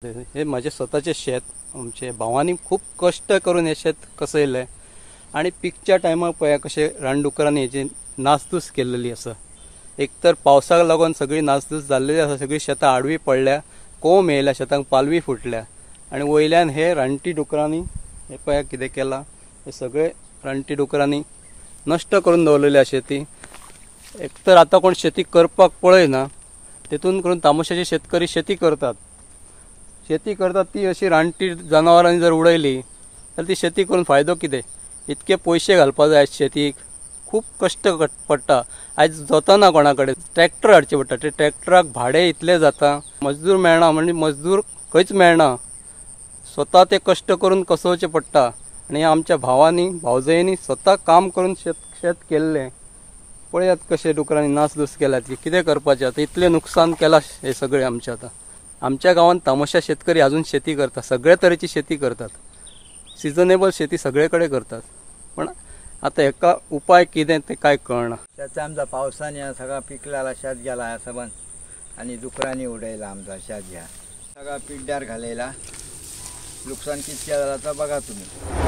हे म्हजें स्वताचें शेत, आमचे भावांनी खूब कश्ट करून हें शेत कसयलें आनी पिकच्या टायमार पळया कशें रानडुकरांनी हेजी नासधूस केल्लेली आसा. एक तर पावसाक लागून सगळी नासधूस जाल्लेली आसा, सगळीं शेतां आडवी पडल्या, कोंब येयल्या, शेतांक पालवी फुटल्या आनी वयल्यान हे रानटी डुकरांनी हे पळया कितें केलां, हे सगळे रानटी डुकरांनी नश्ट करून दवरलेली आसा शेती. एक तर आतां कोण शेती करपाक पळयना, तेतून करून तामोशाचे शेतकरी शेती करतात. शेती करतात ती अशी रानटी जनावरांनी जर उडयली जाल्यार ती शेती करून फायदो कितें? इतके पयशे घालपाक जाय शेतीक, खूब कश्ट पडटा. आयज जाताना कोणा कडेन ट्रॅक्टर हाडचे पडटा, ते ट्रॅक्टराक भाडें इतलें जाता, मजदूर मेळना, म्हणजे मजदूर खंयच मेळना, स्वता ते कश्ट करून कसोवचें पडटा. आनी आमच्या भावांनी भावजयांनी स्वता काम करून शेत केल्लें. पळयात कशें डुकरांनी नासधूस केल्या ती, कितें करपाचें आतां, इतलें नुकसान केलां हें सगळें आमचें. आतां आमच्या गांवांत तामोशा शेतकरी अजून शेती करतात, सगळे तरेची शेती करतात, सिजनेबल शेती सगळे कडेन करतात, पण आतां हेका उपाय कितें तें कांय कळना. शेत आमचा पावसाने सगळा पिकलेला शेत गेला सबन आणि डुकरांनी उडयला आमचा शेत घ्या, सगळा पिड्ड्यार घालयला. नुकसान कितक्या जाला तर बघा तुम्ही.